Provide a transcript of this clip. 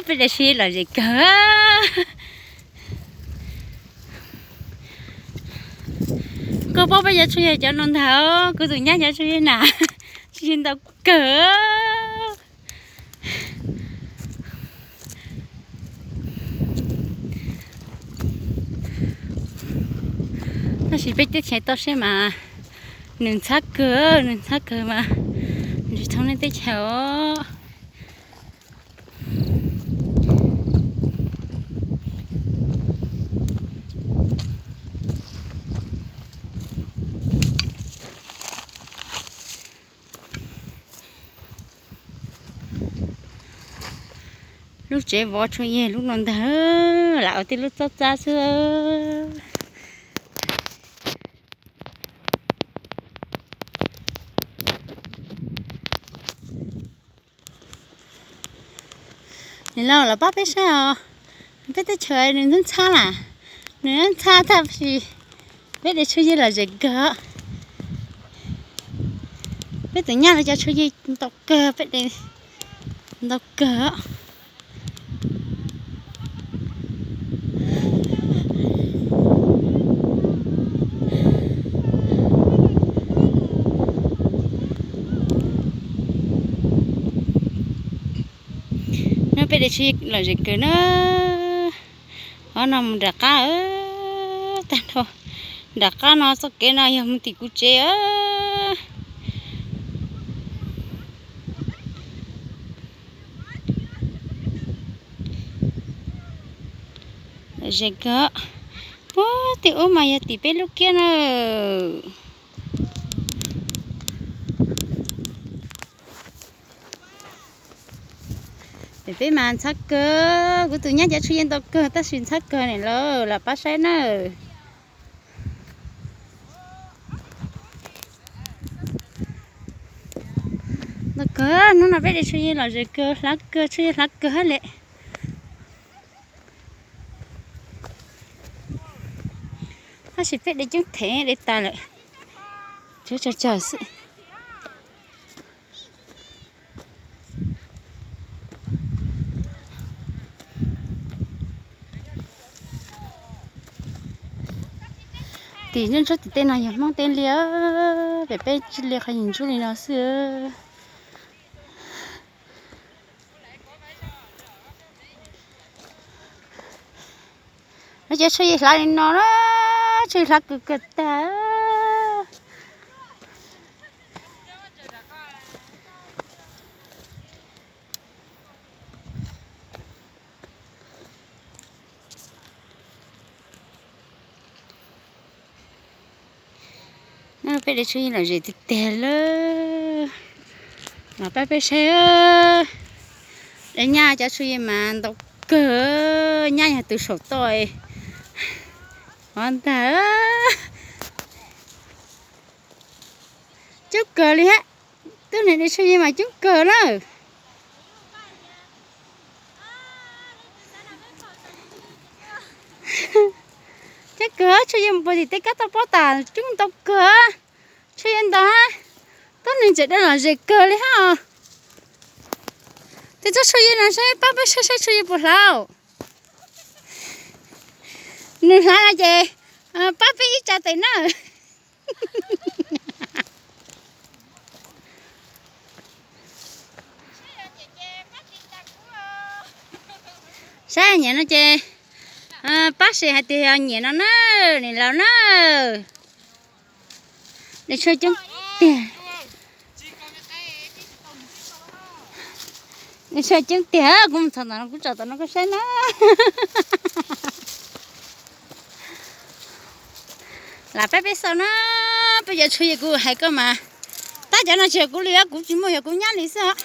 Peb daim tshuaj yej lom zem kawg. Koj paub peb cov tshuaj yej cov no ntag, kuv tus nyab cov tshuaj yej na, tshuaj yej ntau kawg. Tab sis peb teb chaws toj siab mas nws ntxhab kawg, nws ntxhab kawg mas nws tsis thooj nej teb chaws os. Lub tsev vov tshuaj yej lub no ntag, lam ua tej lub txob txab xwb. Niam laus los pab peb saib os, peb teb chaws nws ntxhab ntxhab na, nws ntxhab tab sis peb daim tshuaj yej lom zem kawg. Peb tus nyab lawv cov tshuaj yej ntau kawg, peb daim ntau kawg. No peb daim tshuaj yej lom zem kawg na. Ob no mus nram qab, tag nrho nram qab no txoj kev no yog mus tim kuv tsev. Lom zem kawg. Puag tim ub mas yog tim peb lub kiab na. Peb mas ntxhab kawg, kuv tus nyab cov tshuaj yej ntau kawg tab sis ntxhab kawg niam laus los pab saib nawb. Ntau kawg, hnub no peb daim tshuaj yej lom zem kawg, hlav kawg, tshuaj yej hlav kawg hab le. Tab sis peb daim coob thev daim tas lawm, tsuav tsawg tsawg xwb. Tim ntsuab ntsuab tim tej no yog Hmoob teb liaj, pem peb tsis liaj qhov yim ntsuab li no xwb. No ces tshuaj yej hlav li no na, tshuaj yej hlav kawg kawg tag. No peb daim tshuaj yej lom zem tiag tiag lawm. Los pab peb saib, daim nyab cov tshuaj yej mas ntau kawg, nyab yog tus saum toj. Ov ntag, coob kawg li hab. Tub niag daim tshuaj yej mas coob kawg na. Coob kawg, tshuaj yej mus puag tim tej kab toj pob tas coob ntau kawg. Tshuaj yej ntau hab, tub niag tseem dej lom zem kawg li hab os. Tes txog tshuaj yej no saib, pab peb saib saib tshuaj yej puas hlav. Nws hlav no ces pab peb ib tsa tes na. Saib nyiam no ces pab sim hais tias yog nyiam no na, niam laus na. Daim tshuaj coob tiag, daim tshuaj coob tiag, kuv mus txog tom no kuv tsom tom no koj saib na. Lam pab peb xauj na, peb cov tshuaj yej kuv hais koj mas, tab cov no tsis yog kuv li, kuv tsis muaj, yog kuv nyab li xwb os.